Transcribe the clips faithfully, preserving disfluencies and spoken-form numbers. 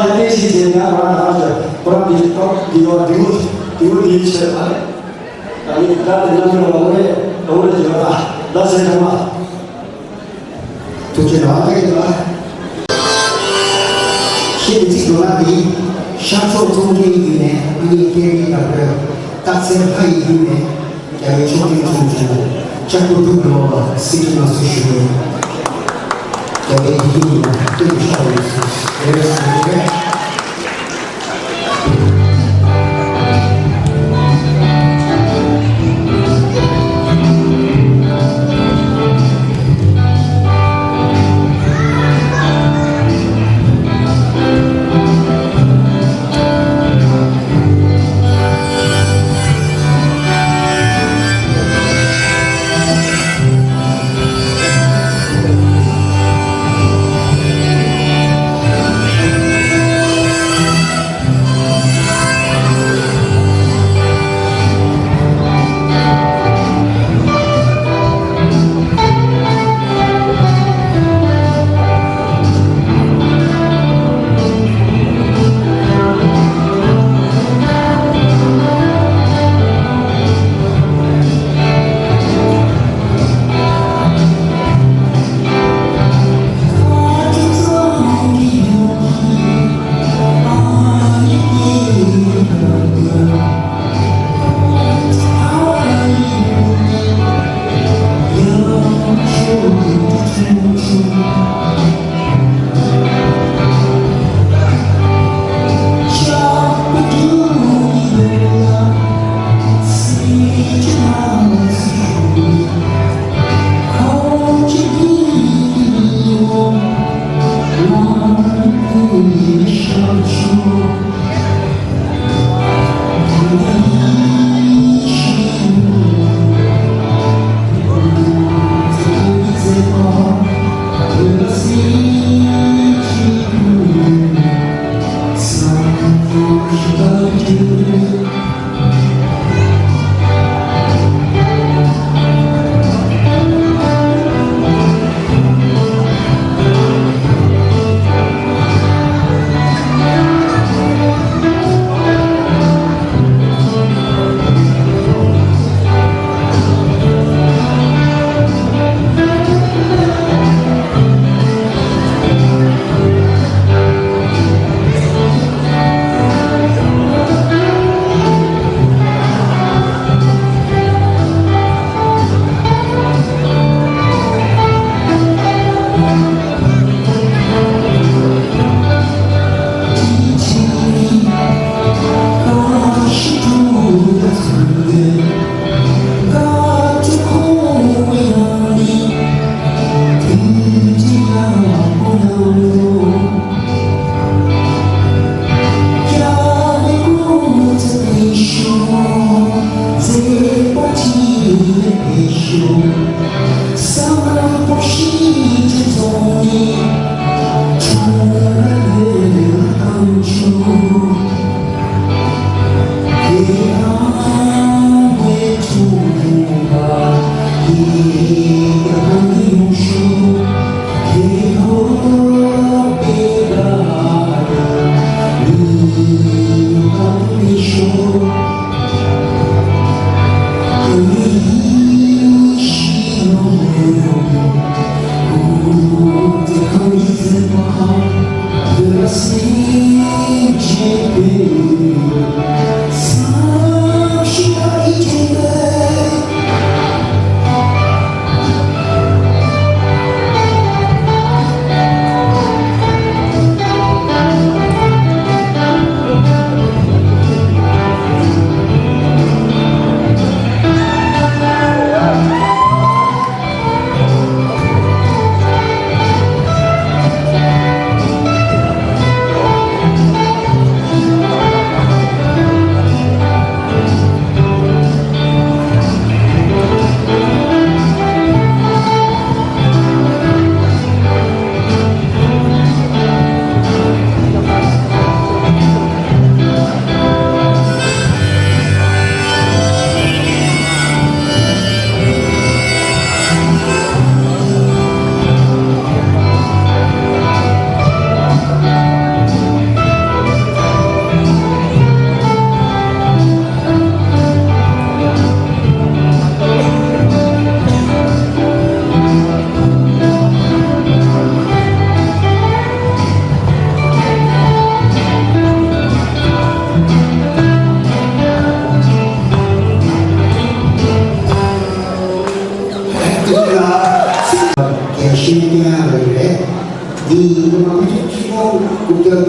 བསྟན་ཞིག་བྱས་ན་ང་རང་རང་གི་ཁོ་རང་གི་ཐོག་འདི་བ་འདི་མོ་འདི་མོ་འདིའི་ཆེད་ལ་ད་ནི་ད་དེ་ནམ་ཡོང་བ་རེད། ད་འོ་རེད་ཀྱི་བ་ད་ཟེར་ཐལ་མ། ཐུགས་རྗེ་གནང་། ཐུགས་རྗེ་གནང་། ཁྱེད་ཀྱི་ཚིག་འགྲོ་ན་འདི་ཤར་ཕྱོགས་ཚོང་མཁན་ཡིན་ནས་ཨ་ནི་སྐད་རིགས་དང་པོའི་རྟགས་གསལ་ལྷ་ཡི་ཡུལ་ནས། རྒྱ་མི་ཆོས་ལྡན་ཚོགས་ཆུང་ལྕགས་པོ་འབྲུག་ལོ་བ་སྲིད་ཀྱི་ནང་སུ་ཞུ་བའི་རྒྱ་མི་ཡི་ཡིན་ན་སྟོན་ཤོག་ཡིན་ཟེར་ཟེར།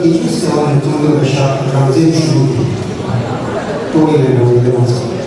ཡིན་གྱི་ཟེར་བ་ནི་ཙོང་ཁ་པ་ཤ་རང་བཙན་ཞུ་གི་ཏོག་ཡིན་ལས་འགྲོ་ཡིན་ལས་མ་ཚོགས།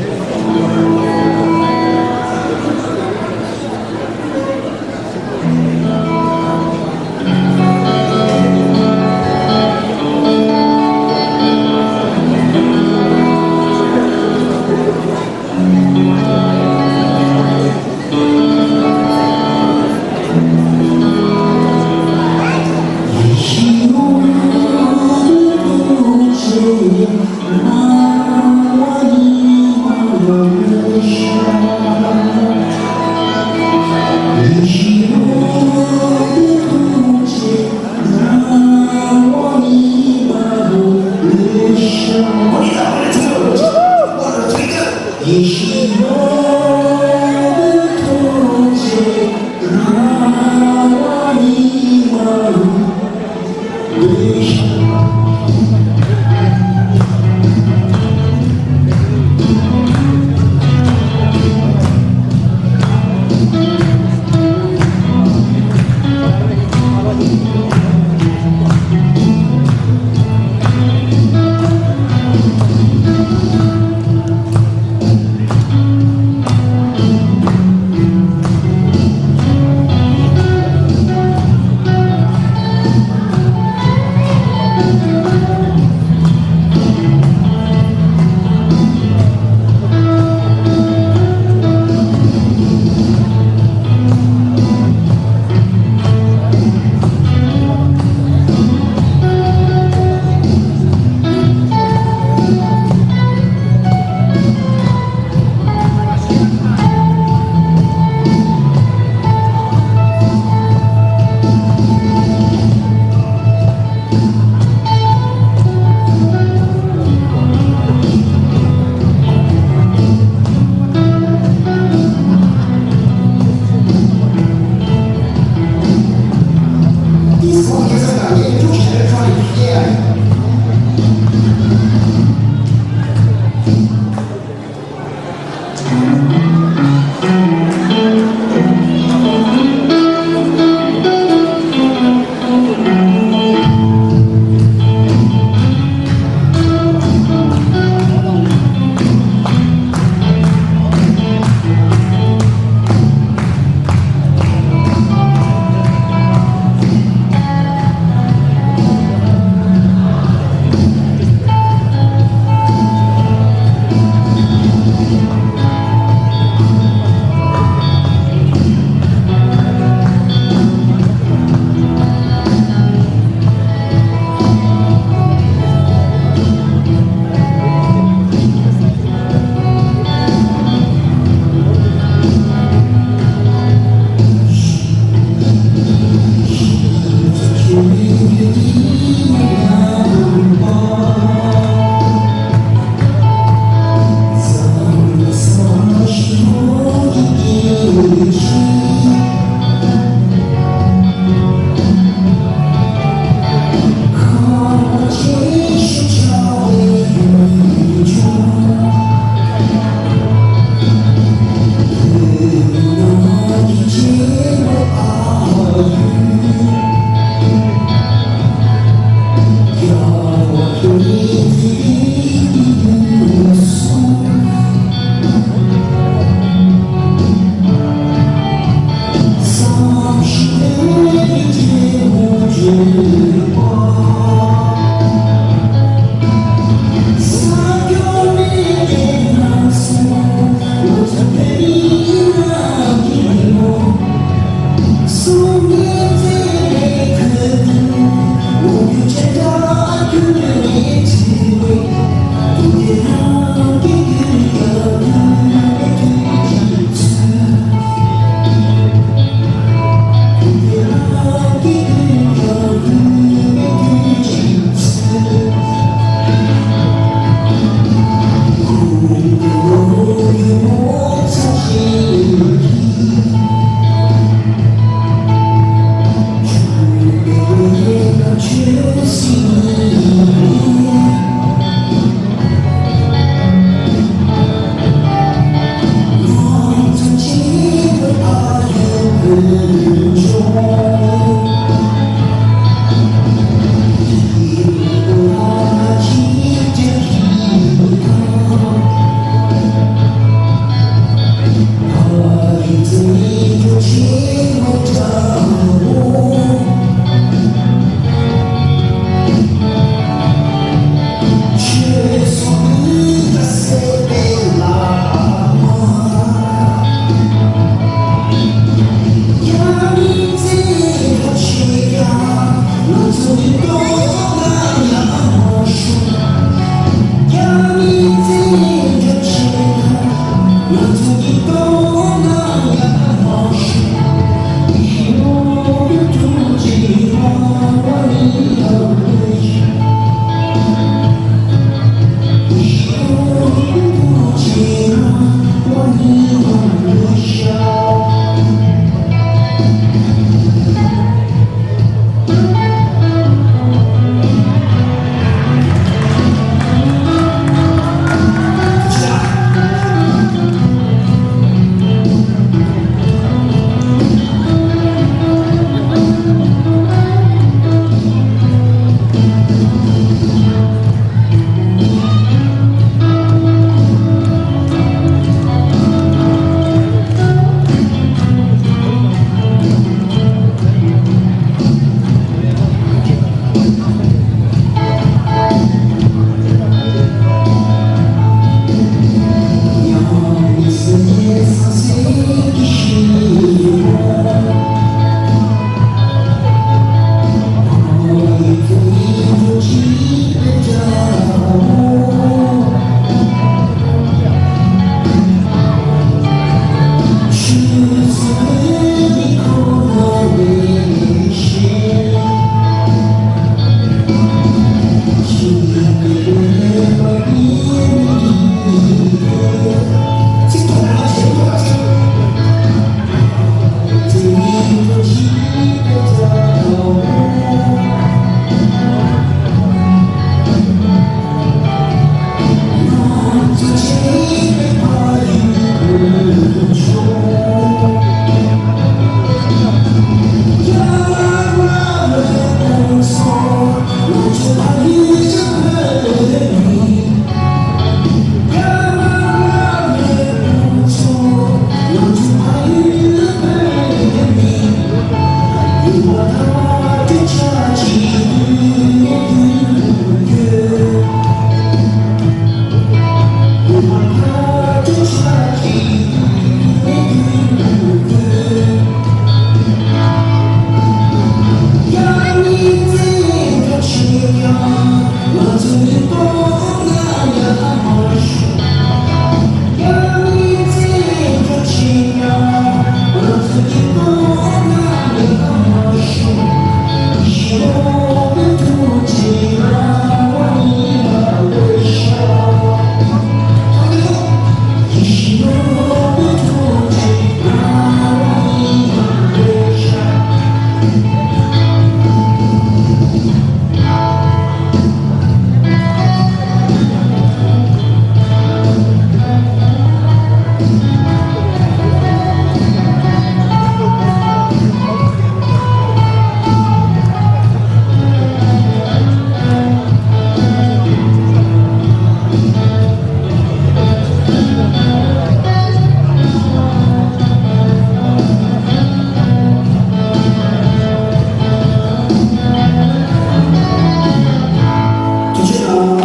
ཐུགས་རྗེ་གནང་། ཐུགས་རྗེ་གནང་།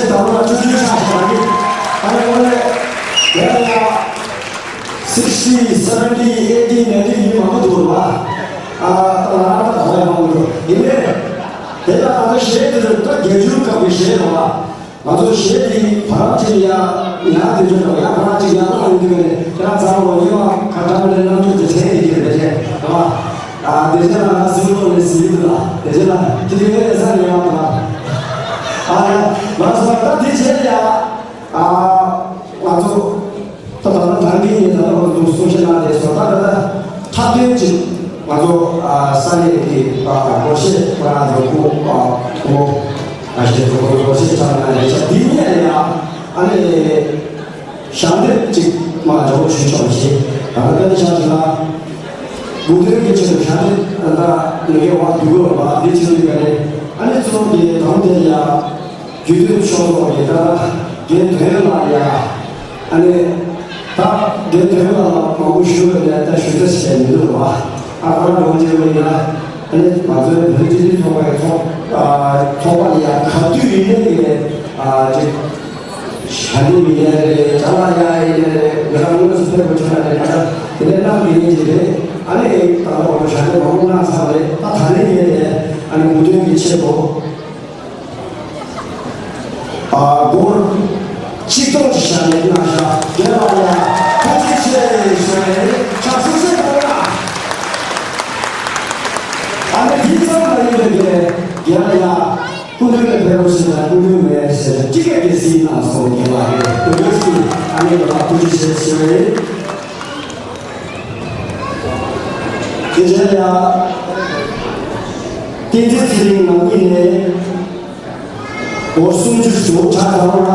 དང་པོ་ལ་ཆུ་ཆུ་ཆ་ཞིག་དང་ནི་ཨ་ནི་ཨོ་ལེ་ཡ་ཡ། sixty, seventy, eighty, ninety ཡིན་མང་པོ་འདུག་ར། ཨ་ད་ང་རང་ད་ག་བ་ཡང་མང་པོ་འདུག་ཡིན་ནའི། དེ་ལ་ད་ལྟ་གཞས་དེ་ཚོ་ད་བརྒྱད་ཅུ་སྐབས་ཀྱི་གཞས་རེད་བ། ང་ཚོ་གཞས་དེ་བར་གཅིག་ཡ་ཡ་དེ་ཚོ་ཡ་བར་གཅིག་ཡ་ལ་ཡོང་གི་མེད་ཁྱེད་རང་ཚང་མ་ཡིན་བ་ཁ་བྲལ་ལས་རྣམ་དཔྱོད་དེ་ཚད་ཡིན་གྱི་རེད་ཅེས་རེད་བ། ཨ་དེ་ཚོ་ལ་ང་ཚོ་ལོ་ནས་ཟིན་འདུག་ལ་དེ་ཚོ་ལ་ཁྱེད་ཚོ་ཡོད་ས་ཡོད་བ་དང་། ཨ་ཡ་ང་ཚོ་ད་དེ་བྱས་ཡ། ཨ་ང་ཚོ་ད་ད་ལྟ་ད་གིན་ནས་ད་ལྟ་ང་ཚོ་གསུང་བཤད་གནང་བསྡད་སོང་། ད་ད་ལྟ་འཁྲབ་སྟོན་ཅིག་ང་ཚོ་ཨ་ས་གནས་ཀྱི་ཨ་སྒོར་གཞས་ཁོ་རང་ཚོ་སྐུ་ཨ་སྐུ་ངོ་ཨ་ཞེས་སོགས་སྒོར་གཞས་འཁྲབ་གནང་བསྡད་ཤག་འདི་ནས་ཡང་ཨ་ནི་ཞལ་འདེབས་ཅིག་མ་འཇོག་ཞུ་ཆོག་ཞེས་ད་ལྟ་དཔེ་ཆ་ཅིག་ལ་གུང་སྟོན་གྱི་ཆེད་དུ་ཞལ་འདེབས་ད་ལྟ་ནུས་པ་འདུག་གོ་བ་འདི་ཅི་ཡོད་ག་ནས་ཨ་ནི་ཚོ་གི་དམ་དེ་ཡང་། རྒྱུད་སྟོད་ཕྱོགས་གཏོགས་ཀྱི་ད་རྒན་དོན་ལགས་ཡ། ཨ་ནི་ད་རྒན་དོན་ལགས་ལ་མང་པོ་ཞུ་བའི་ལས་ད་ཞུ་ཚེ་བྱས་མི་འདུག་བ། ཨ་ཁོ་རང་འགྲོ་རྒྱུ་མིན་ལ། ཨ་ནི་ང་ཚོའི་བོད་རིགས་སྤྱི་མཐུན་ཚོགས་པའི་ཚོགས་ཨ་ཚོགས་པ་ལ་ཡ་ག་དུས་ཡིན་ནའི་ཡིན་ནའི་ཨ་ཅིག་ཞལ་འདེབས་ཡིན་ནའི་རེད། ཅ་ལག་ཡ་ཡིན་ནའི་རེད། ང་རང་དངོས་སུ་ཕེབས་དགོས་བྱུང་ན་རེད། ང་རང་དེ་ནས་གནང་གི་ཡིན་གྱི་རེད། ཨ་ནི་ད་ལྟ་བར་དུ་ཞལ་འདེབས་མང་པོ་གནང་ཚར་རེད། ད་ད་ནས་ཡིན་ནའི་ཨ་ནི་གུང་སྟོན་གྱི་ཆེད་དུ། ཨ་སྒོར་ཆིག་སྟོང་ཞིག་བཞག་ནས་གནང་ཤག་རྒན་ལགས་ལ་ཐུགས་རྗེ་ཆེ་ཞུ་བ་རེད། ཕྱག་ཤུགས་ཆེ་གཏོང་ར། ཨ་ནི་དེ་ཙམ་མ་ཡིན་པའི་རྒན་ལགས་ཡ་སྐུ་མདུན་ལ་ཕེབས་རོགས་ཞེས་དང་སྐུ་མདུན་མེད་ཟེར་ཏེ་ཅི་ག་གི་སྲིད་གནང་སོང་། རྒན་ལགས་རེད། དེ་འདྲ་ཞིག་ཨ་ནི་ལ་ཐུགས་རྗེ་ཆེ་ཞུ་བ་རེད། དེ་རྗེས་ལ་ཡ་བསྟན་འཛིན་ཚེ་རིང་ནང་གཉིས་ནས། སྒོར་སུམ་ཅུ་ཞུ་ཕྱག་བརྐྱངས་ར།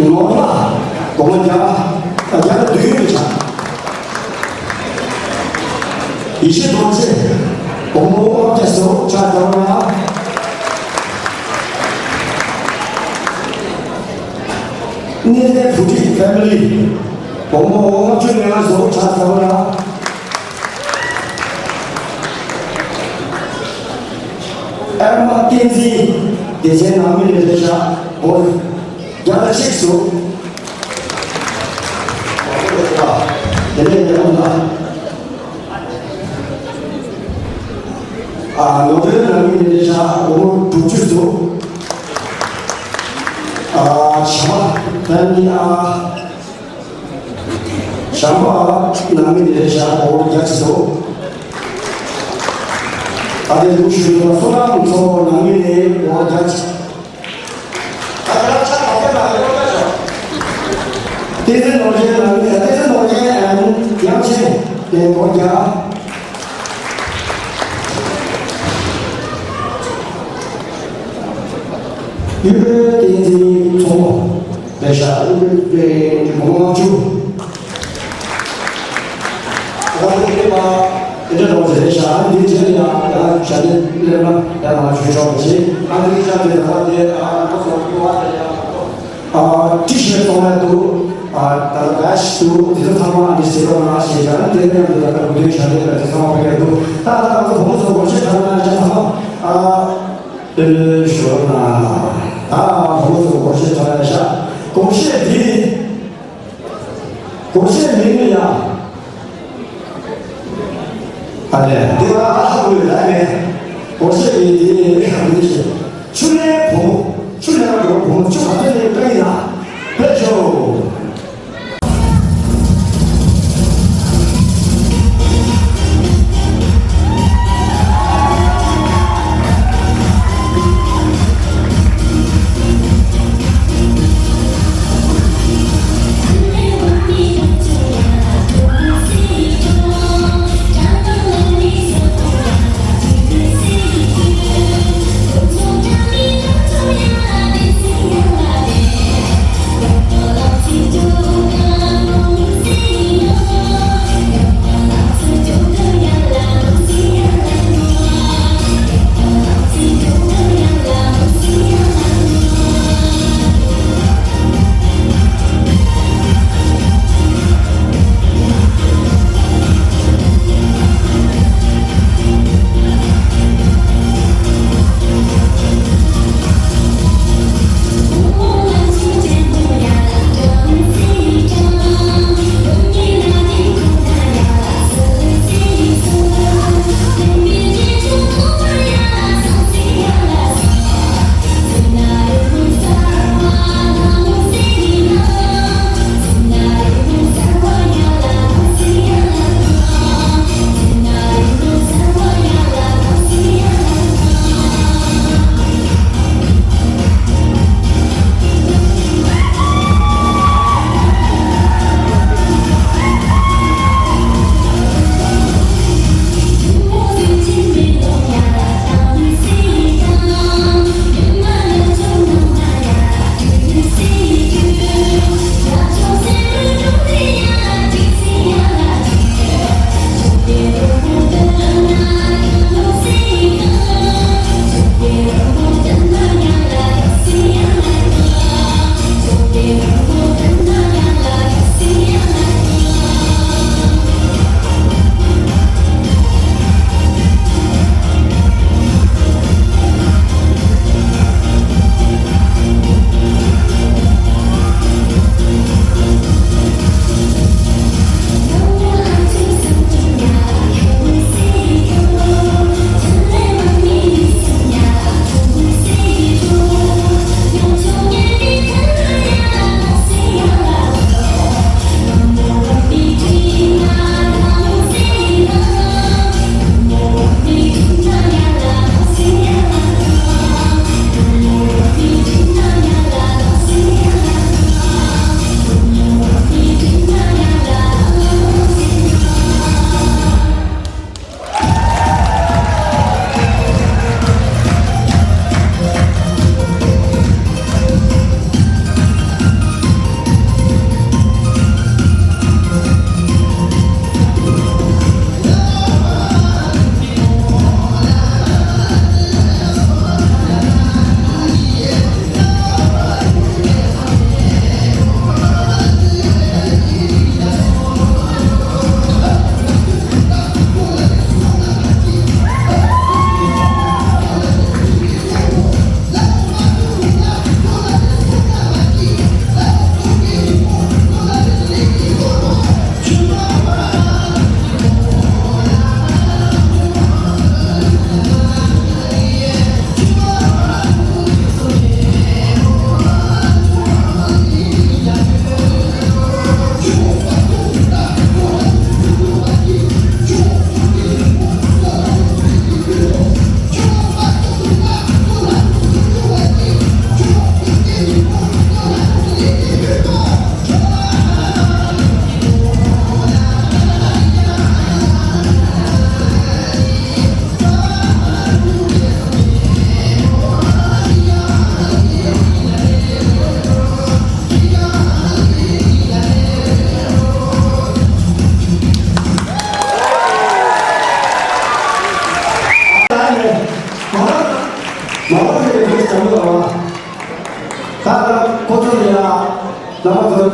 ནོར་ལྷ་སྒོར་མོ་བརྒྱ་བརྒྱ་དང་བདུན་ཡོད་ཆགས། ཡེ་ཤེས་རྡོ་རྗེ་སྒོར་མོ་ལྔ་བརྒྱ་ཞུ་ཕྱག་བརྐྱངས་ར། གནས་བརྟན་བུ་ཁྲིད་ཕེ་མི་ལི་སྒོར་མོ་ལྔ་བཅུ་ང་ལྔ་ཞུ་ཕྱག་བརྐྱངས་ར། ཨེར་མ་བསྟན་འཛིན། བདེ་ཆེན་ནང་མི་ལས་བྱ་སྒོར་བརྒྱ་དང་གཅིག་བཟོ། དེ་ནས་ཡང་ན། ཨ། ནོར་དོན་ནང་མི་ལས་བྱ་སྒོར་དྲུག་ཅུ་བཟོ། ཨ། བྱམས་པ་བསྟན་འཛིན། ཨ། བྱམས་པ་ནང་མི་ལས་བྱ་སྒོར་བརྒྱ་ཅིག་བཟོ། ཨ། དེ་ལུགས་ཞུ་ན་བསོད་ནམས་མཚོ་ནང་མི་ལས་སྒོར་བརྒྱ་ཅིག་བསྟན་འཛིན་ནོར་རྒྱན་ནང་མི་ལས། བསྟན་འཛིན་ནོར་རྒྱན་ཨན་དབྱངས་ཅན་ལས་སྒོར་བརྒྱ། གཡུ་སྒྲོན་བསྟན་འཛིན་མཚོ་མོ། ལས་བྱ་ཨུ་ཀྲི་ཏེ་ཀྲི་མོ་ལྔ་བཅུ། ཨ་ནི་དེ་ནས་དེ་འདྲ་རོགས་ཟེར་བྱ། ཨ་ནི་དེ་རྗེས་ལ་ཡང་ཡང་བྱ་དེ་སླེབས་ན་ཡང་ང་ཆོས་ཆོག་གི། ཨ་ནི་དེ་བྱ་དེ་ད་ལྟ་དེ་ཨ་ཁོ་ཚོ་ཡོད་པ་དེ་ཡང་ཨ་ཏི་ཤི་ཏི་གཏོང་ཡ་འདུག་ཨ་ད་ལྟ་ར་ཤི་འདུག་དེ་ཚོ་ཚང་མ་ཨ་ནི་ཟེར་རོགས་གནང་ཞེས་བྱ། ཨ་ནི་དེ་ནས་ཡང་དེ་ད་ལྟ་མུ་མཐུད་བྱ་དེ་ལ་དེ་ཚང་མ་ཕེབས་ཡ་འདུག་ད་ལྟ་ང་ཚོ་བོད་ཚོ་སྒོར་གཞས་འཁྲབ་ན་ཅང་ཚང་མ་ཨ། ཨེ་ཞོར་ན། ད་བོད་ཚོ་སྒོར་གཞས་འཁྲབ་ཡ་ཤ། སྒོར་གཞས་འདི། སྒོར་གཞས་མིང་ནི་ཡ། ཨ་ལས་འདི་ང་ཧ་གོ་ཡོད་ལ་མེད། སྒོར་གཞས་མིང་འདི་ཧ་གོ་ཡོད་ཤེས། ཆུ་ལྷའི་བུ་མོ། ཆུ་ལྷ་འགྲོ་བུ་མོ། ཆུ་ག་ཚོད་ནས་བཀའ་ཡིན་ན། ཕེབས་ཤོག་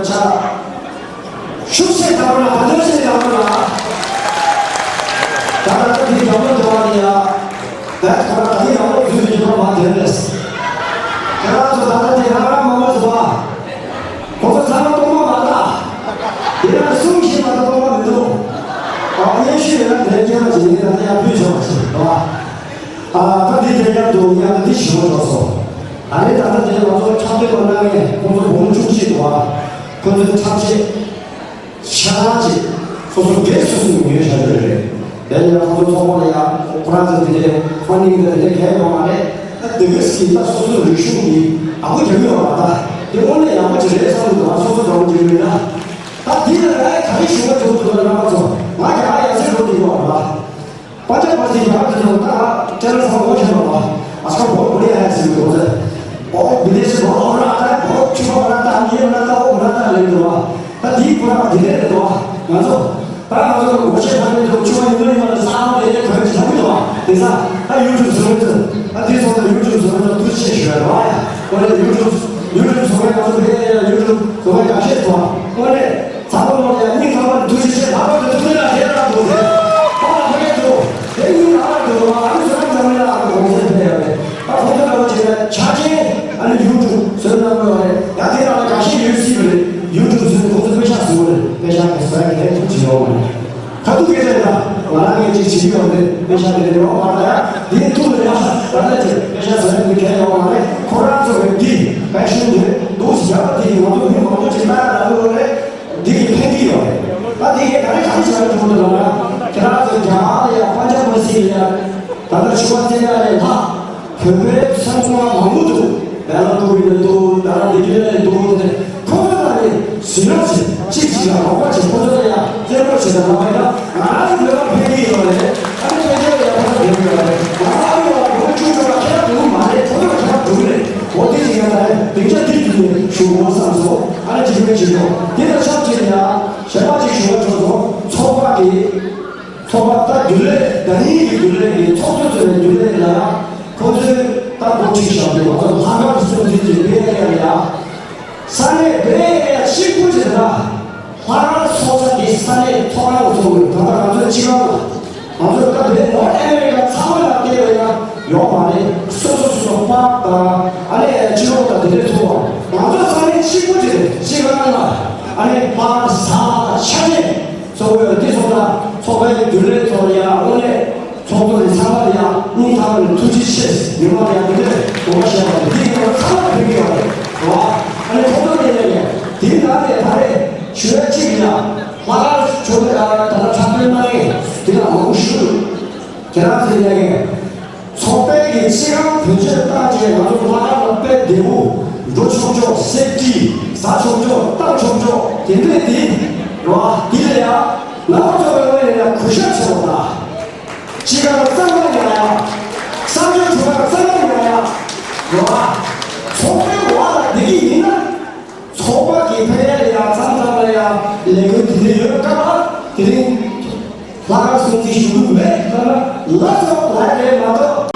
ཆ། ཤུགས་ཆེ་དང་པོ་ལ་བ་དོན་ཆེ་དང་པོ་ལ། ད་ལྟ་དེ་རྒྱབ་ལོགས་འགྲོ་བ་ནི་ཡ། ད་ཁོ་རང་ད་ལྟ་ཡག་པོ་བཟོས་ནས་ཡོད་པ་མ་དེར་ལས། ཁྱེད་རང་ཚོ་ད་ལྟ་དེ་རང་རང་མང་པོ་བཟོ་བ། ཁོ་ཚོ་ཚང་མ་གཏོང་མ་མ་ལ། དེ་རང་གསུང་བཞིན་མ་གཏོང་མ་མི་འདུག་ཨ་སྙན་ཞུ་ཡོད་ན་དེ་སྐྱེལ་མ་བྱེད་ནས་ད་ལྟ་ཡར་ཕུལ་ཆོག་པ་ཞིག་རེད་བ། ཨ་ད་འདི་དེ་ཡར་འདུག་ཡང་འདི་ཞིག་མ་འགྲོ་སོང་། ཨ་ནི་ད་ལྟ་དེ་ང་ཚོ་འཁྲབ་སྟོན་པ་གནང་མཁན་ཁོང་ཚོ་སྦོམ་ཆུང་ཆེ་འདུག་བ། ཁོང་ཚོའི་འཁྲབ་ཆས། ཤ་ཚ་ཅིག་སོ་སོ་སྒེར་སོ་སོའི་ཉོས་བཞག་ཡོད་རེད། དེ་ནས་ང་ཚོ་ཚོགས་པ་ལ་ཡང་ཁོ་རང་ཚོ་དེ་འདྲའི་ཧྥན་ཌིང་དང་དེ་འདྲའི་གང་ཡང་ཡོད་མ་རེད། ད་དེ་གི་སྲིད་ད་སོ་སོའི་རིག་གཞུང་གི་ཨ་ཁུ་རྒྱབ་ཡོད་པ་ད་དེ་དངོས་གནས་ཡག་པོ་ཅིག་རེད་བསམ་འདུག་ང་སོ་སོ་འདྲ་བོ་ཅིག་མིན་ན། ད་དེ་ལ་ང་ག་རེ་ཞུ་བ་འདུག་འདུག་ལ་རྣམ་པ་ཚོ་ང་རྒྱ་གར་ཡར་སེ་འགྲོ་དུས་ཡོད་པ། पंजाब पति भारत जनता टेरर संघर्ष बाबा आजकल बहुत बढ़िया है सिंह बोलते। बहुत विदेशी बहुत और आता है, बहुत छुपा बनाता है, ये बनाता है, वो बनाता है, लेकिन हुआ। तब ठीक पूरा धीरे धीरे हुआ। समझो? पर हम लोग घोषित करने जो छुपा इंद्रिय वाला साहब ले ले खर्च नहीं हुआ। ऐसा है YouTube समझ। अति सोता YouTube समझ तो तुझसे शुरू हुआ है। बोले YouTube, YouTube समझ तो ये YouTube समझ का शेष हुआ। बोले ཚ་བོ་ལོ་ཡ་སྙིང་ཐག་པ་ནས་ཐུགས་རྗེ་ཆེ། ལྷག་པར་དུ་ཐུགས་རྗེ་ལ་ཞེ་དྲག་འདུག་ཟེར། ཨ་ལ་ཕ་གི་འདུག་དེ་སྙིང་ཐག་པ་འདུག་ཨ་ནི་བསོད་ནམས་ཚང་མའི་ལ་ཨ་ཁུ་གོང་ཚད་ཕེབས་ཡོད་རེད། ཨ་ཁོང་ཚོ་ལ་བ་བྱས་ན་ཆ་རྐྱེན་ཨ་ནི་ཡུ་ཊུབ་བསོད་ནམས་ཡོད་རེད། ཡ་དེ་ལ་ལ་དགའ་ཤས་ཡོད་སྲིད་པ་རེད། ཡུ་ཊུབ་བཟོས་ནས་ཁོང་ཚོ་པེ་ཤག་བཟོ་གི་རེད། པེ་ཤག་གི་བཟོ་ཡ་གི་ཐུགས་ཆེ་ཡོད་མ་རེད། ཁ་ཐུག་སྐད་ཆ་ཡིན་ད། ང་རང་ངས་ཅིག་བྱེད་ཀྱི་ཡོད་རེད། པེ་ཤག་དེ་ལས་རོགས་མ་ལ་ཡ་དེ་ཐུག་ལ་ཡ་ད་ལྟ་ཅིག་པེ་ཤག་བཟོ་ཡ་གི་གལ་ཡོད་མ་རེད། ཁོ་རང་ཚོ་གི་འདི་པེ་ཤོན་དེ་འདུག་ཡག་པ་དེ་ང་ཚོ་མི་མང་པོ་ཅིག་ལྟ་ཡ་ལ་ཡོད་རེད། འདི་གི་ཕན་གྱི་ཡོད་རེད། ད་འདི་གས་ག་རེ་ག་རེ་བྱ་རྒྱུ་འདུག་ལབ་ན། ཁྱེད་རང་ཚོ་རྒྱ་གར་ལ་ཡ་པན་ཇབ་པ་སི་ལ་ཡ་ད་ལྟ་ཆུ་བ་བཙན་ལ་ཡ་ལྷག་བོད་པའི་ཚོང་ཁང་མང་པོ་འདུག་བལ་ལ་འདུག་ཡིན་ན་འདུག་ད་ལ་འདི་གི་ལ་ཡ་འདུག་དེ་ཁོ་ཚོ་ལ་ནི་ཟིན་རོགས་བྱེད་གཅིག་གཅིག་ལ་རོགས་པ་བྱེད་ཁོ་ཚོ་ལ་ཡ་བཙན་རོགས་བྱེད་དང་ལབ་པ་ཡིན་ན་ང་རང་ཚོ་བོད་པ་ཕན་གྱི་ཡོད་རེད། ཨ་ནི་ཕན་ཆད་ལ་ཡ་ཁོ་ཚོ་ཕན་གྱི་ཡོད་རེད། ང་ཚོ་ཨ་རི་བ་བོད་པ་བཅུ་དྲུག་ལ་ཁྱད་པར་འདུག་མ་རེད། ཁོ་ཚོ་ལ་ཁྱད་པར་འདུག་རེད། འོ་དེ་ཅིག་ཡང་ད་རེད། སྡིངས་ཆ་འདི་བརྒྱུད་ནས་ཞུ་དགོས་བསམ་སོང་། ཨ་ནི་ཅིག་མེད་ཅིག་ཡོད། དེ་ལ་ཆབས་ཅིག་ཡང་གཞན་པ་ཅིག་ཞུ་བ་བྱུང་སོང་། ཚོགས་པ་གི་ཚོགས་པ་ད་རྒྱུན་ལས་ཟླ་ཉིན་གྱི་རྒྱུན་ལས་ཀྱི་ཚོགས་གཙོ་ཚོ་ནས་རྒྱུན་ལས་ལ་ཁོང་ཚོས་ད་འགོ་ཁྲིད་བཞག་དུས་ང་ཚོ་ལྷག་དཀར་གསུམ་འཛིན་གྱི་བེ་ཨེ་རི་ཡ་ལ་ཡ། ས་གནས་བེ་ཨེ་རི་ཡ་གཅིག་པུ་ཅིག་ལ། ལྷག་དཀར་ཚོགས་ཆ་དེ་ས་གནས་ཐོག་ཁང་ཚོགས་ཀྱི་ད་ལྟ་ང་ཚོའི་སྤྱི་ཁང་ལ། ང་ཚོས་ད་བོད་ནོར་ཨ་མེ་རི་ཀ་ཚང་མ་ལ་བལྟས་པ་ཡིན་ན་ཡོད་མ་རེད། སོ་སོ་སོ་སོ་པཱརྐ་དང་ཨ་ནི་སྤྱི་ལོགས་དང་དེ་འདྲས་ཚོགས་པ། ང་ཚོ་ས་གནས་གཅིག་པུ་དེ་རེད། སྤྱི་ཁང་ལ་ཨ་ནི་པཱརྐ་ཟ་ཆ་ནས་ཚོགས་པའི་དེ་ཚོ་དང་ཚོགས་པའི་རྒྱུན་ལས་ཚོ་ལ་ཡང་དངོས་གནས་ཚོགས་གཙོ་རེད། ཚང་མ་ལ་ཡང་སྙིང་ཐག་པ་ནས་ཐུགས་རྗེ་ཆེ། ཉི་མ་ལ་ཡང་དེ་འདྲས་དགོངས་པ་བཞེས་པ་རེད། འདི་ཡིན་ན་ཚང་མ་ཕན་གྱི་ཡོད་རེད། རེད་བ། ཨ་ནི་ཁོང་ཚོ་དེ་ནས་ཡང་དེའི་ནང་ནས་ད་རེས་ཞུ་ཡ་གཅིག་ཡིན་ཡ། ལྷག་དཀར་ཆོས་ལ་ད་ལྟ་འཁྲབ་སྟོན་གནང་མཁན་དེ་ལ་མང་པོ་ཞུ་འདུག་ཁྱེད་རང་ཚོས་ལས་ཀའི་ཚོགས་པའི་གི་སྤྱི་ཁང་བེད་སྤྱོད་བཏང་རྗེས་ང་ཚོ་ལྷག་དཀར་ལ་དཔེ་བདེ་པོ། འགྲོ་ཆོག་ཆོག་སེབ་ཊི། ཟ་ཆོག་ཆོག་བཏང་ཆོག་ཆོག་དེ་འདྲས་དེ་རེད་བ། དེ་ལ་ཡ་ལྷག་དཀར་ཚོགས་པའི་ངོས་ནས་ཡ་གུས་ཞབས་ཆེ་བ་དང་། སྤྱི་ཁང་གཙང་མ་ཡོང་ཡ། གསར་འགྱུར་གྲུ་ཁ་གཙང་མ་ཡོང་ཡ། རེད་བ། ཚོགས་པའི་འོག་ལ་བསྡད་ཀྱི་ཡིན་ན། ཚོགས་པ་གི་ཕན་ཡོན་ལ་ཡང་མཚམས་མཚམས་ལ་ཡང་ལས་འགུལ་དེ་འདྲ་ཡོད་སྐབས་ལ་དེ་རིང་ལྷག་དཀར་སྲུང་བརྩི་ཞུ་གི་མེད་ལབ་ན་ལབ་ཆོག་ལབ་རེད་མ་གཏོགས།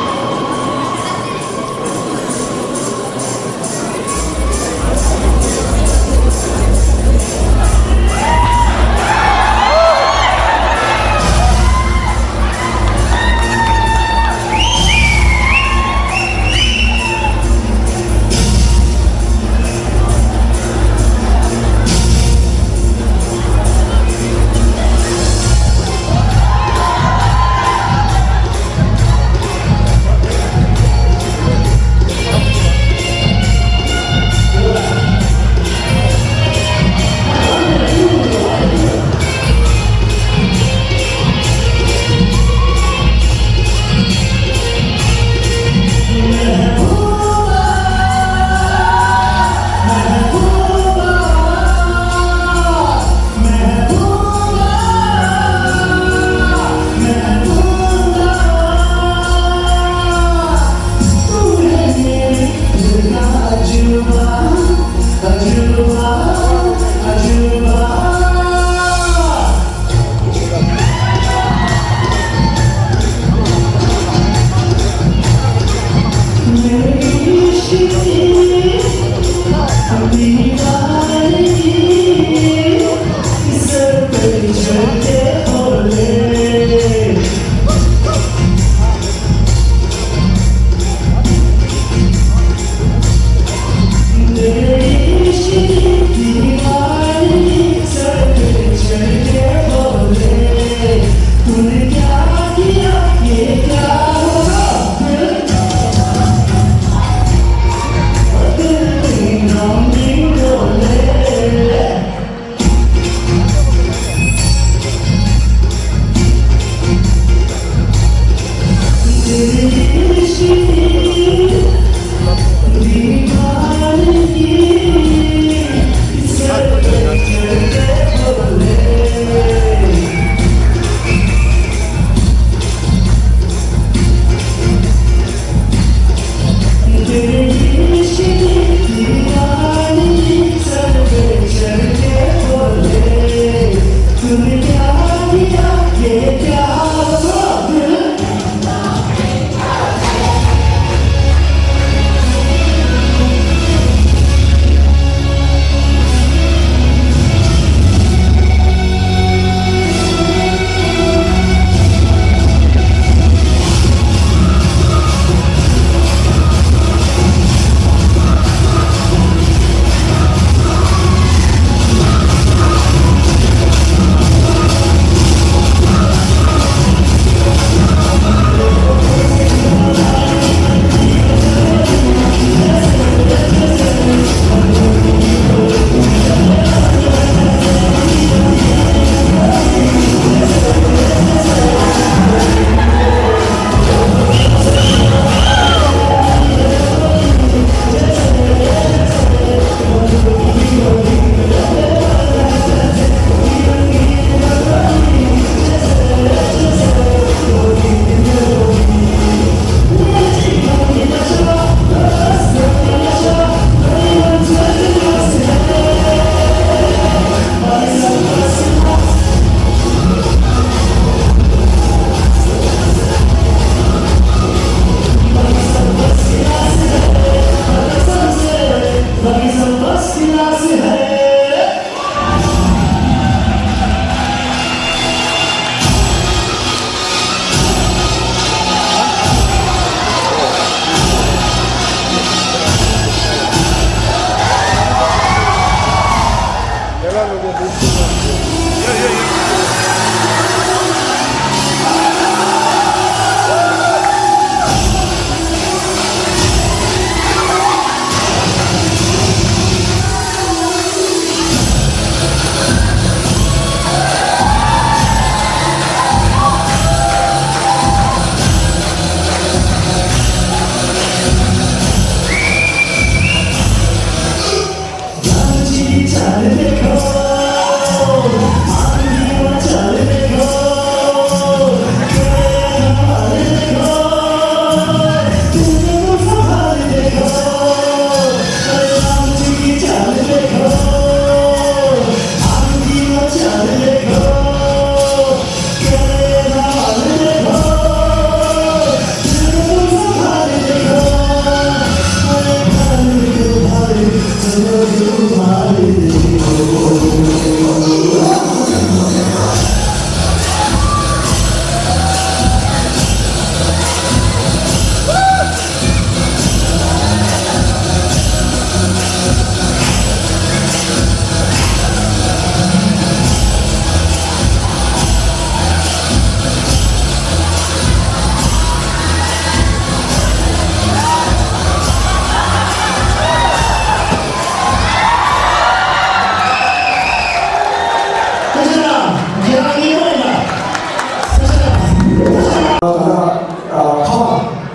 ཕ་མ།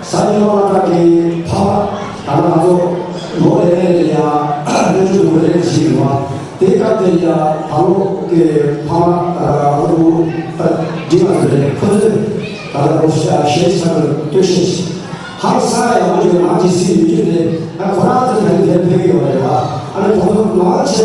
ས་ཡོམ་གླིང་གི་ཕ་མ། ད་ནང་ང་ཚོ་ལོ་རེ་རེ་ལ་ཡང་སྨན་བཅོས་སྡུག་རེ་རེ་བྱེད་ཀྱི་ཡོད་པ། དེའི་སྐབས་དེར་ཡང་ད་ལོ་གི་ཕ་མ་ཨ་ཁོ་ཚོ་ད་འདྲི་མ་ཐུབ་རེད། ཁོ་ཚོས་ད་ལྟ་ལོ་ཤས་ཤིག་ཚར་དུ་སྟོད་ཤས་ཤིག་ཧང་སང་ཡག་པོ་བྱུང་། ང་ཇི་སྲིད་ཡོད་རྒྱུ་རེད། ཨ་ཁོ་རང་ཚོ་ད་རིང་དེར་ཕེབས་ཀྱི་ཡོད་རེད་བ། ཨ་ནི་ཁོ་ཚོ་མང་ཆེ་ག་ས་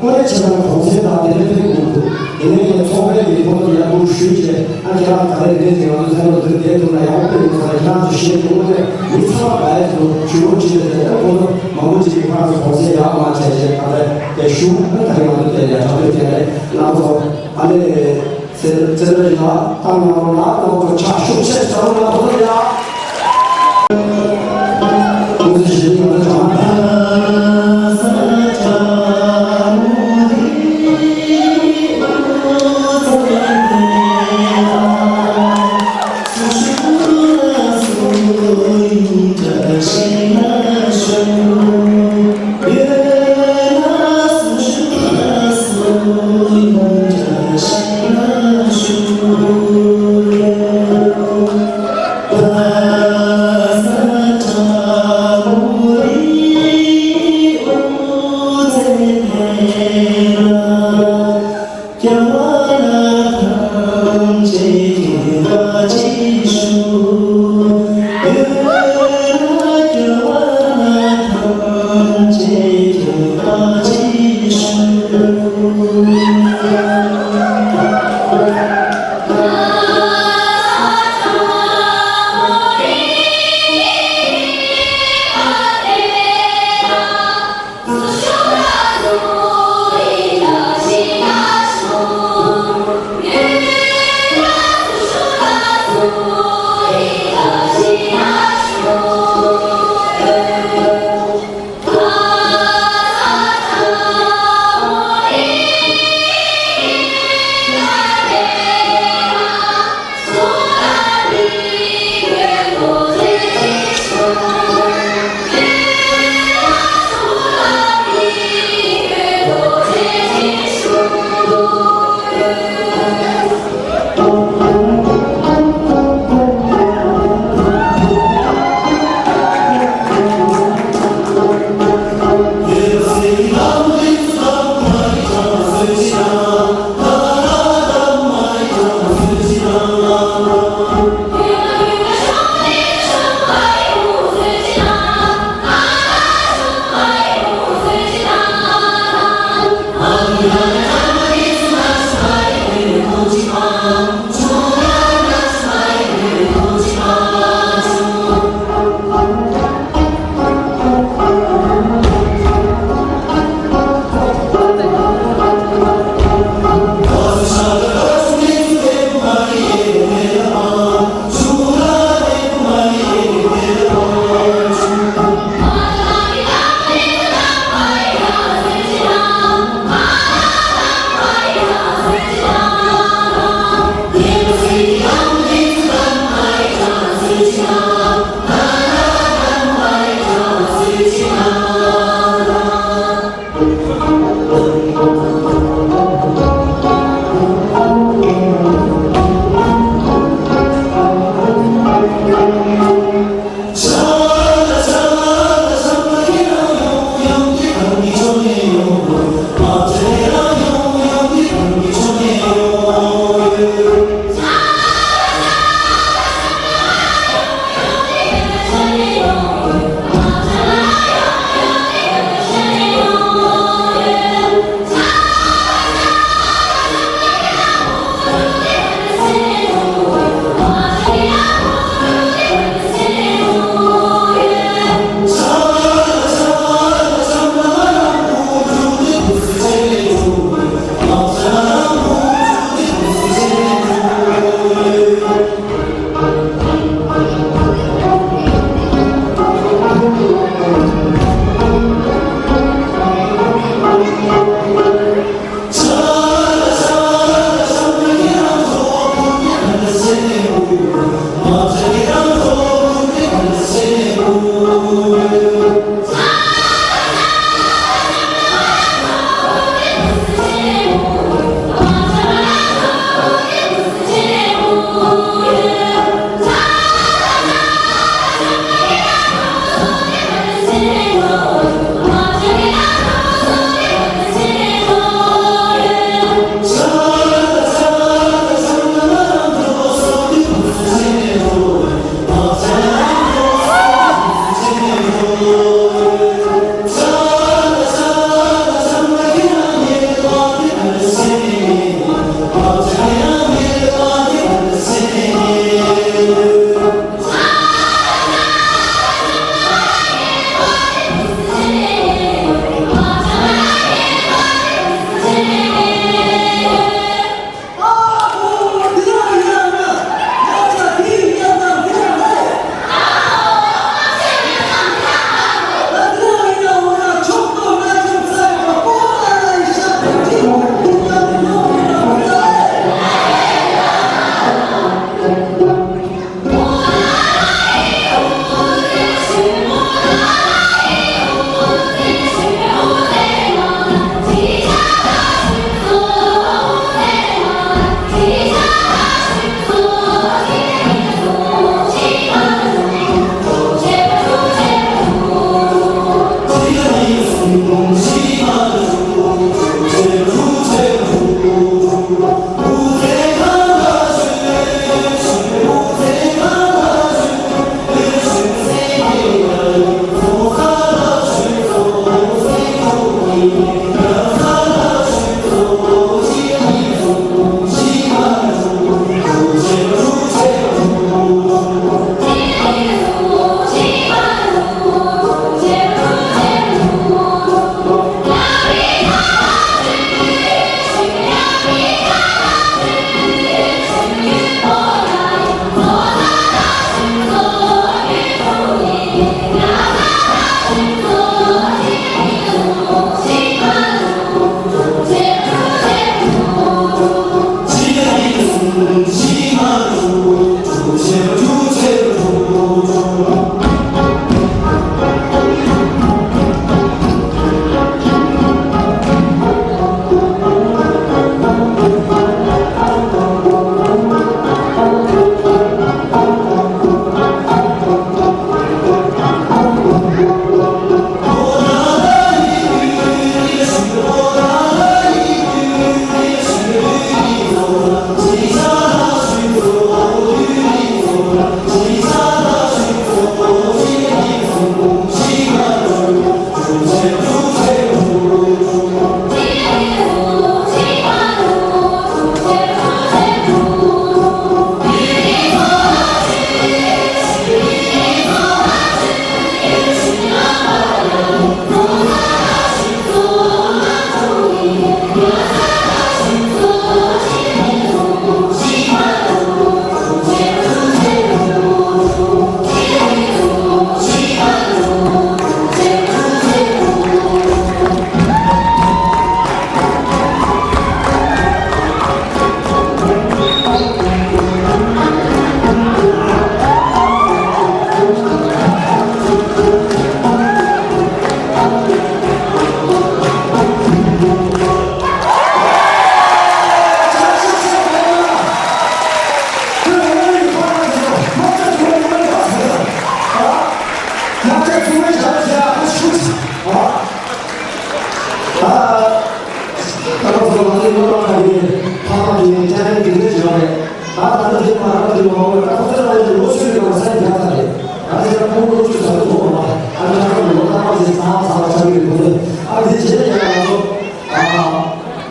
དངོས་གནས་བྱས་ན་གུང་སེང་དང་དེ་འདྲ་ཕེབས་དགོས་འདུག་ཡིན་ནའི་ངས་ཚོགས་པའི་གི་ཁོ་ཚོ་ཡར་འདུག་ཞུས་བྱས། ཨ་ཁྱེད་རང་ད་རེས་འདྲ་ཞིག་ང་ཚོ་ཚན་སློབ་འདིར་བསྡད་ཐུབ་ན་ཡག་པོ་དཔེ་ཡོང་ས་རེད། ཁྱེད་རང་ཚོ་ཤེས་ཀྱི་འོ་དེ་མི་ཚང་མ་ག་ཡ་ཚོ་ཞུ་སྒོ་བྱེད་ཀྱི་རེད། ཨ་ཁོ་ཚོ་མང་པོ་ཅིག་གིས་ཁོ་རང་ཚོ་གུང་སེང་ཡག་མ་བྱས་བྱས་ད་རེས་དེ་ཞུ། ཨ་ད་རེས་ང་ཚོ་དེ་ཡར་གྲངས་ཐོས་དེ་རེད། ང་ཚོ་ཨ་ནི། ཚེ་ཚེ་རིང་ལགས་ཏང་ནང་ལ་ཏང་ཚོ་ཕྱག་ཤུགས་ཆེ་ཚང་ལ་ཧུར་ཡ། ཀུང་སི་ཞིག་ང་ཚོ་གྲངས།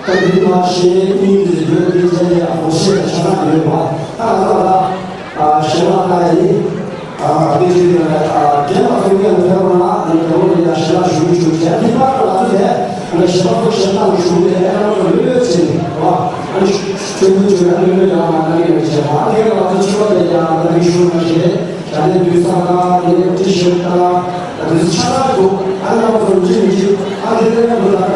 ད་དེ་ནི་མ་ཤེས་སྙིང་རྗེ་ཡོད་དེ་བྱས་ནས་ཨ་ཁོ་ཤེས་ཆ་ན་ཡོད་པ། ད་ང་ཚོ་ལ་ཨ་ཞེ་བ་ལྟ་ཡིན། ཨ་དེ་བྱས་ནས་ཨ་རྒན་ལགས་ཚོ་ངས་ཕེབས་རོགས་གནང་། ཨ་ནི་རྒན་ལགས་ལ་ཡ་ཞེ་བ་ཞུ་ཞུ་བྱས། ཨ་ནི་ཕར་ལ་ཚོ་དེ་ཨ་ནི་ཞེ་བ་ཚོ་ཞེ་བ་ཞུ་དེ་ཨ་ནི་ལོ་ལོ་བྱས་ནས་བ། ཨ་ནི་ཆོས་གོས་ཆོས་ཨ་ནི་ལོ་ལོ་ཡང་མ་ལྟ་ངས་བྱས་པ། ཨ་རྒན་ལགས་ཚོ་ཆོས་པ་དེ་ཡང་ལྟ་གི་ཞུ་མ་བྱས། ད་ནི་དུས་ས་དང་དེ་ནས་ཏི་ཤར་ཊི་དང་དེ་ཚོ་ཆ་ཚང་འདུག་ཨ་ནི་ང་ཚོ་འཇིགས་མི་འཇིགས། ཨ་དེ་ནས་ང་ཚོ་ད་ལྟ་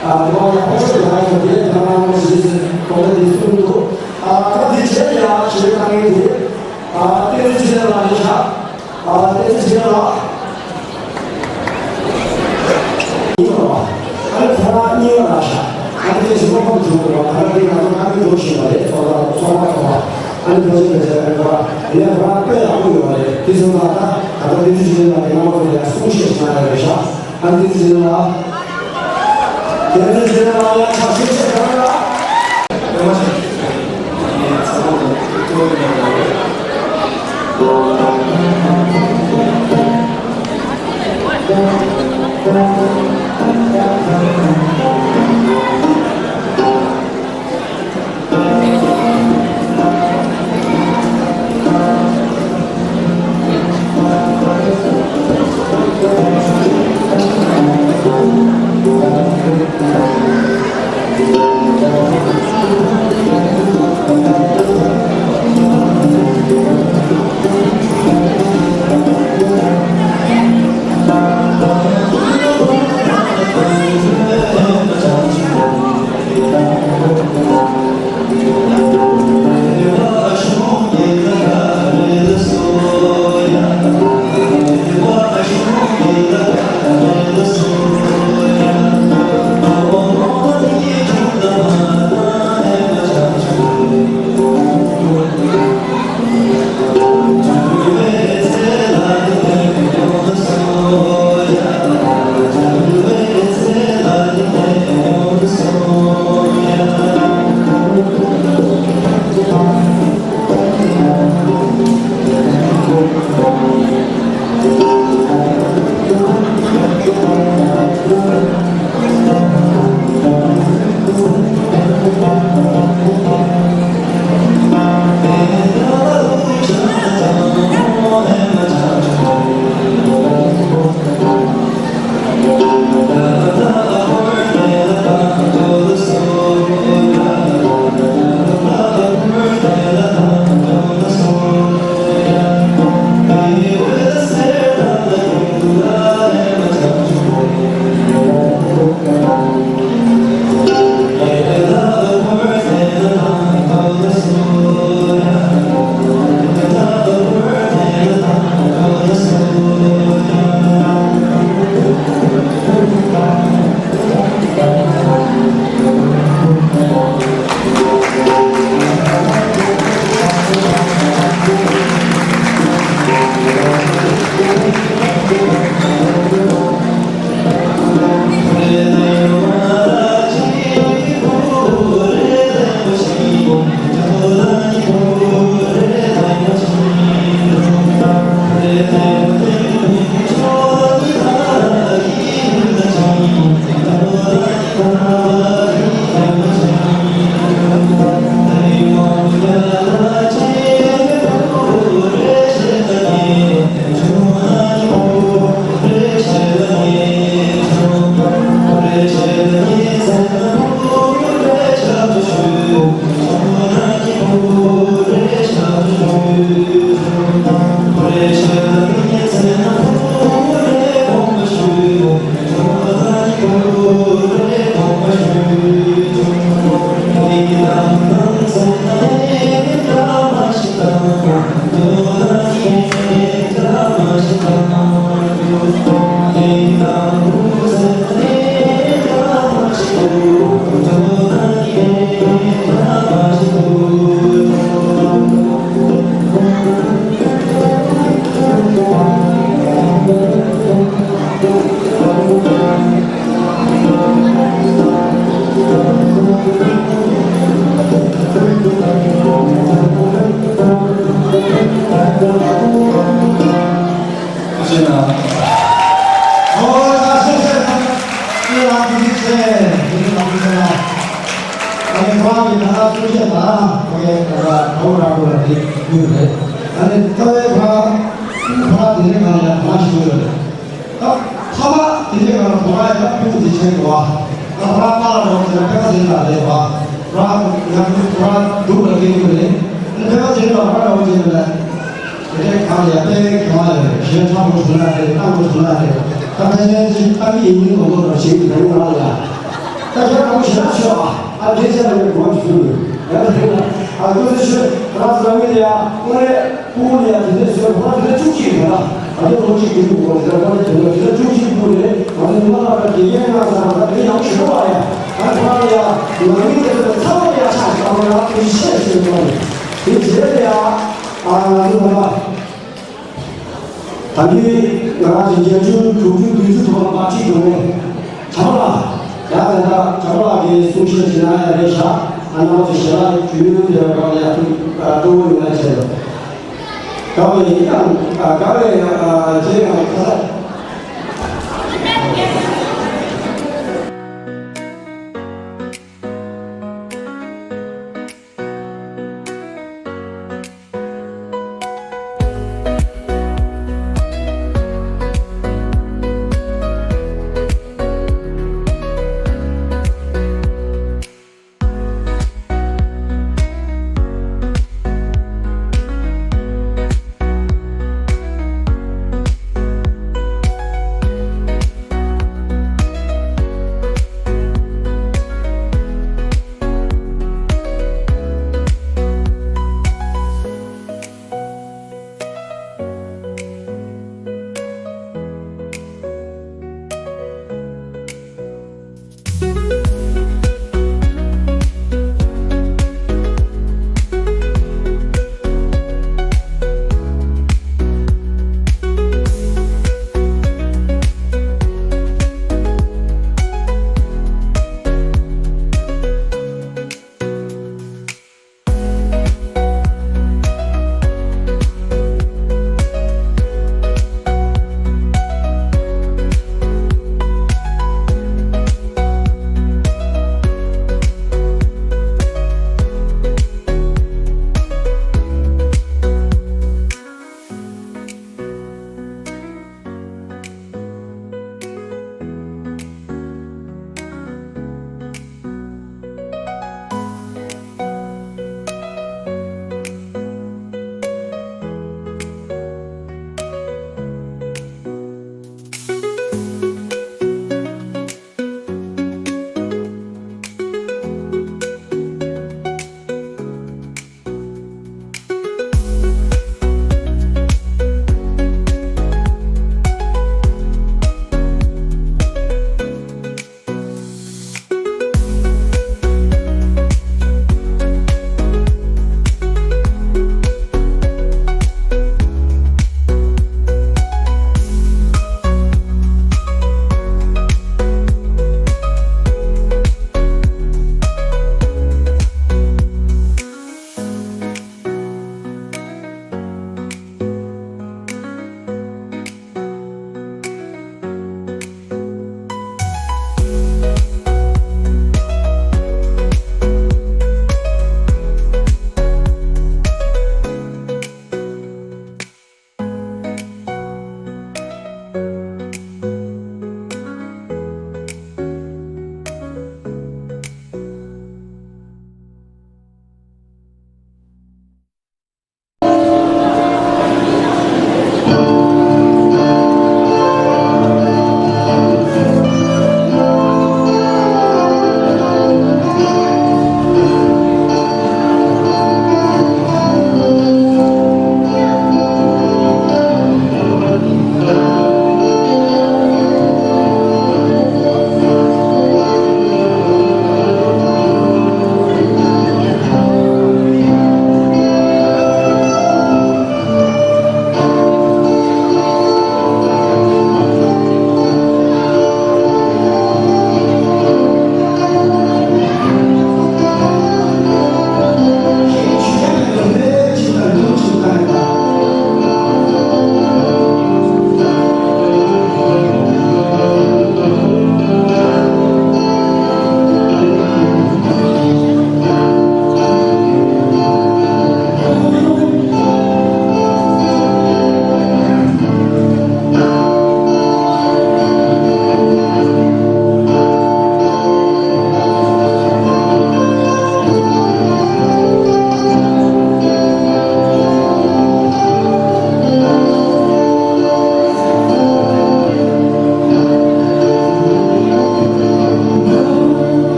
ཨ་དེ་བ་ཡག་པོ་ཞིག་ཡག་ཡོད་དེ། ད་ང་ཚོ་ཞིག་གོ་བ་དེ་གསུངས་འདུག་ཨ་ད་དེ་བྱས་ཡ་ཞེས་བཏང་ཡིན་དེ། ཨ་དེ་ཚོ་ཇི་ལ་ཡིན་ཤག་ཨ་དེ་ཚོ་ཇི་ལ། ཡིན་པ། ཨ་ནི་ཁོ་རང་གཉིས་པ་ལ་ཤག་ཨ་ནི་དེ་བཞིན་པ་ཁོང་བྱུང་དགོས་པ། ཨ་ནི་དེ་ང་ཚོ་ཁ་མི་འགྲོ་བཞིན་པ་རེད། ཚོགས་པ་ཚོགས་པ་ཚོགས་པ། ཨ་ནི་བོད་ཆེན་བོད་ཆེན་རེད་པ། ཡིན་ནའི་ཁོ་རང་དཔེ་ཡག་པོ་ཡོད་པ་རེད། དེ་སོང་ཙང་ད་ད་ལྟ་དེ་ཚོ་ཇི་ལ་དེ་རྣམ་པ་ཚོ་ལ་ཡང་གསུང་བཤད་ཞིག་གནང་ཡ་རེད་ཤག་ཨ་ནི་དེ་ཚོ་ཇི་ལ། དེ་ཚོ་ཇི་ལ་ཡང་ཆ་ཤས་ཆེ་ག་ར། ད་ཕ་གའི་ད་ག་གའུ་ར་གོ་ལ་དེ་ཡོད་རེད། ཨ་ནི་ཀ་བའི་ཕ་ཕ་དེ་འདྲའི་སྒང་ལ་ཕ་ཞིག་ཡོད་རེད། ད་ཕ་མ་དེ་འདྲའི་སྒང་ལ་ཕ་མ་ཡ་ད་སྤུ་གུ་དེ་ཆེན་པོ་བ། ད་ཕ་མ་ལ་རོགས་དེ་ལ་ཕེ་བ་ཟིན་ལ་རེད་བ། ཕ་ང་ཚོ་ཕ་སྡུག་ལ་སྐྱེ་རྒྱུ་རེད། ཨ་ནི་ཕེ་བ་ཟིན་ལ་ཕ་རོགས་དེ་ལ་དེ་འདྲའི་སྒང་ལ་ཡ་ཕེ་གང་ལ་ཡོད་རེད། ཞེ་དྲག་པོ་བྱུང་ན་རེད། སྤྲང་པོ་བྱུང་ན་རེད། ད་ཕལ་ཆེར་ཅིག་ད་གི་ཡིན་མིན་ངོ་ལོག་རོགས་བྱེད་ཀྱི་རེད་ང་ལ་ཡ། ད་ཁྱེད་རང་ཞེ་དྲག་ཤོད་ཨ། ཨ་ཁྱེད་ཚེ་རིང་གི་གོ་ཞུ་ཡོད། ཡང་དེ་ལ་ཨ་ཁྱོད་ཚེ་ཤོད་ར་ས་མི་ལ་ཡ་དངོས་གནས་ཕྲུ་གུ་ལ་ཡ་དེ་ཚེ་ཤོད་ཁོ་ར་དེ་ཚེ་བཅུ་གཅིག་རེད་ལ། ཨ་ཁྱོད་ལོ་གཅིག་གི་ཕྲུ་གུ་དེ་ཚེ་ཁོ་ར་དེ་ཚེ་བཅུ་གཅིག་ཕྲུ་གུ་རེད། ང་ཚོ་ཉི་མ་ལ་ཁ་དགེ་རྒན་ང་ཚོ་ལ་དེ་ཡང་ཤོད་པ་ཡ། ཨ་ཁོ་ར་ལ་ཡ་ང་མི་དེ་ཚེ་ཚ་བ་ཡ་ཆ་ཞིག་ཨ་མ་ལ་དེ་ཤེས་ཤེས་པ་རེད། དེ་རྗེས་ལ་ཡ་ཨ་ང་ཚོ་ལ། ད་གིན་ང་རང་གི་བརྒྱད་ཅུ་དྲུག་ཅུ་བདུན་ཅུ་ཐོག་ལ་མ་ཁྲིད་འགྲོ་མེད། བྱ་བ་ལ་ཡ་ད་ལྟ་བྱ་བ་ལ་གི་གསུང་བཤད་བྱེད་ན་ཡ་རེད་ཤག་ཨ་ནང་ཚོ་ཞལ་ལག་བྱུས་དེ་བ་ག་ལ་ཡ་ཐུག་སྤྲོ་བོ་ཡོང་ན་བྱས་ལ། དགའ་བའི་ཡང་དགའ་བའི་རྗེས་ཡང་ཁ་ས།